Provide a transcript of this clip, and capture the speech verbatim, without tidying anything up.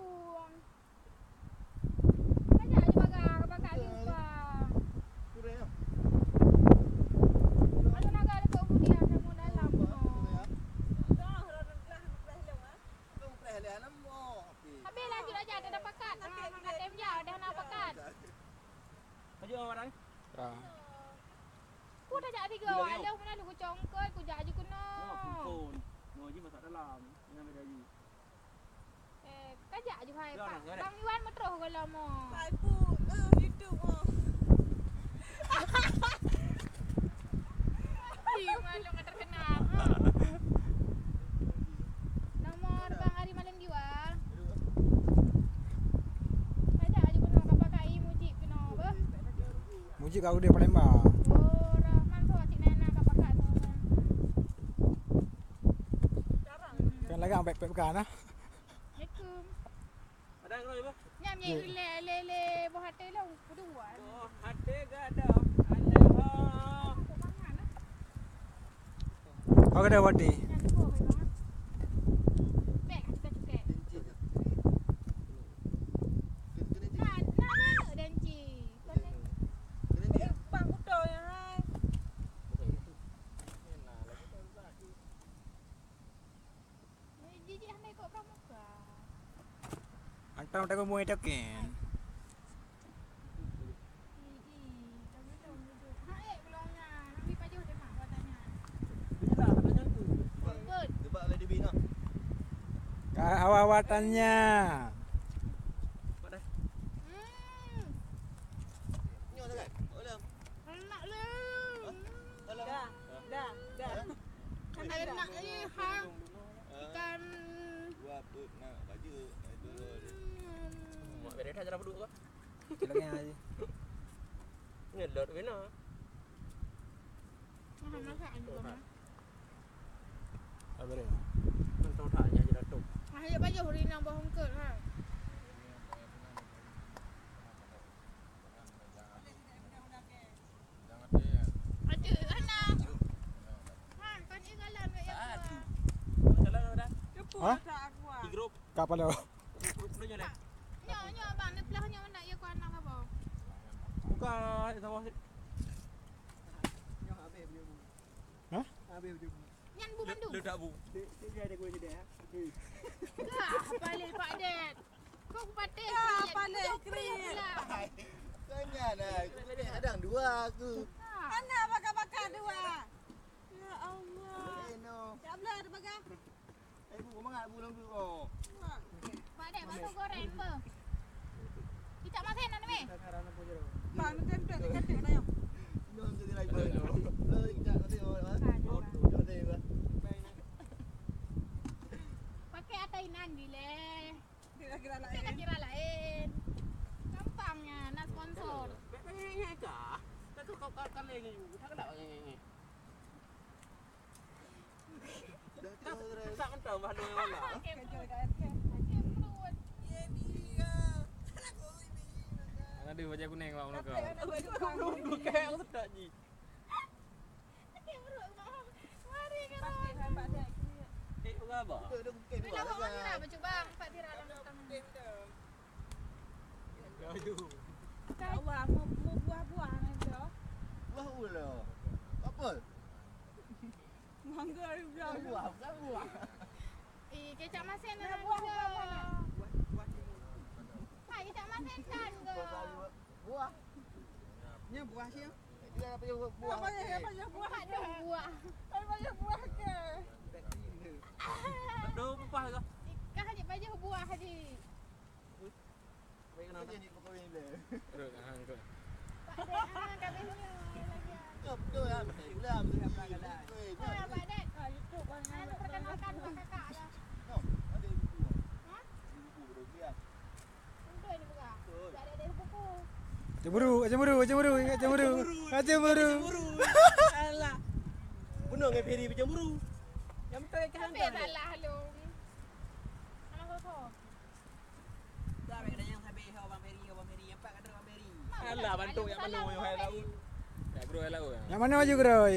Buang. Banyak aja bagah, bagah lupa. Kurang ya? Ada naga ada kat Budi, ada mau dalam. Kurang ya? Dah, dah, dah, dah, dah, dah, dah. Habis lanjut aja, ada dah pakat. Ha, ha, K T M je, dah nak pakat. Maju awak dah. Dah. Ku dah jak tiga awak, leuh mana lu ku congkot, ku jak aju keunoe. Oh, pun. Mau ji masak dalam. Jangan beda ji. Eh, kajak aju hai, Pak. Bang Iwan meutroh gola mo. Hai, Pu. Eh, itu mo. Ih, malu nggak terkenal. Ha. Nomor Bang Ari Maleng Jiwa. Kajak aju keunoe, ka pakai muji keunoe, beuh. Muji ka udeh Palembang. Oh, Rahman tu cik Nana ka pakai tu. Kan lagak pek-pek bukan, ah? Assalamualaikum. Ada yang kenal, Ibu? Nyam, nyam, ya. Ilé, ilé, ilé, buah hati lah, kudu buat. Buah hati gadang, ada ha. Oh, gadang hati. Nyam, tu, Ibu, ha. Bek, hati tak cukai. Nah, nah, nah, dan ci. Eh, bang, kuto ya, hai. Jijik hana ikot kamu ka. Antara mereka mau etokin. Ih, ih, kamu tu, kamu tu. Ha, eh, belum nya. Nabi pajoh deh, mak, buat tanya. Sebab oleh Debi nak. Ka awak-awak tanya. Hmm. Nyoh sangat. Oleh. Enak le. Hah? Alah. Dah, dah, dah. Hah? Enak le, ha. Ikan. Dua put nak baju, nak itu. Hmm. Mak beri dah cara beduk ke? Ciloknya aja. Ngelot kena. Mahal masak ni, Bang. Apa dia? Mentong tak hanya je datuk. Ah, ya, baju hari nang bohong ke, ha? Aduh, Hana. Ha, kau ni galon kat yang tua. Galon dah. Hah? Di grup. Kapal lo. Grup dulu nyo leh. Nyo, nyo, abang, di belah nyo nak ya kau anak apa? Buka di sawah. Nyo habis baju. Hah? Habis baju. Nyan bu bandum. Ledak bu. Dia, dia ada guna jadi, ha? Dah, balik Pak Det. Kau kupatéh. Ya, kriet. Panéh kriet. Kau nyan lah. Kadang dua aku. Ha. Mana bakar-bakar dua? Ya Allah. Eh, no. Ya Allah, ada bagah. Eh, bu, mangat bu lông tu. Oh. Pak Dek, bakso goreng apa? Cicak masin anu meh. Bang, nanti nanti nanti nanti. Nyoh jadi lagi. Eh, cicak nanti. Pakai atai nan gile. Kira-kira lain. Kira-kira lain. Gampang ya, nak sponsor. Bek tanya kah? Tak kau kau kau ni. Tak kena ni. Dah tak mentah bah dua orang. Pakai perut. Pakai perut. Ye dia. Anak dia wajah kuning bang nak kau. Bukan aku tak ji. Sakit perut, Bang. Mari ke rumah. Eh, apa khabar? Bila bawa ni nak baju bang, empat tirai dalam petang. Laju. Awak mau, mau buah-buah ni tu. Buah ulo. Apa? Mangga juga. Buah, bukan buah. Eh, kecap masin dah buah, buah, buah. Hai, kecap masin kan ke? Buah. Nya buah sih. Dia apa yang buah? Apa yang, apa yang buah? Empat dong buah. Apa yang buah ke? Dua pupah ke? Kah aja baju buah tadi. Baik kenapa? Jadi pokok ini. Terus, ah, engkau. Pak Dek, ah, kami dulu lagi. Betul, betul lah. Betul lah, betul lah. Ah, Pak Dek. Ah, YouTube, Bang. Ah, perkenalkan buat kakak lah. No, ada ibu. Hah? Ibu, betul dia. Cemburu, cemburu, cemburu, cemburu, cemburu. Alah. Penuh dengan Ferry bercemburu. Yang betul kan? Tapi salah lu. Anak kosong. Dah, baik dah yang habis, Abang Ferry, Abang Ferry. Nampak kata Abang Ferry. Alah, bantuk yang mana yang laut. Ya, bro, yang laut. Yang mana baju, bro?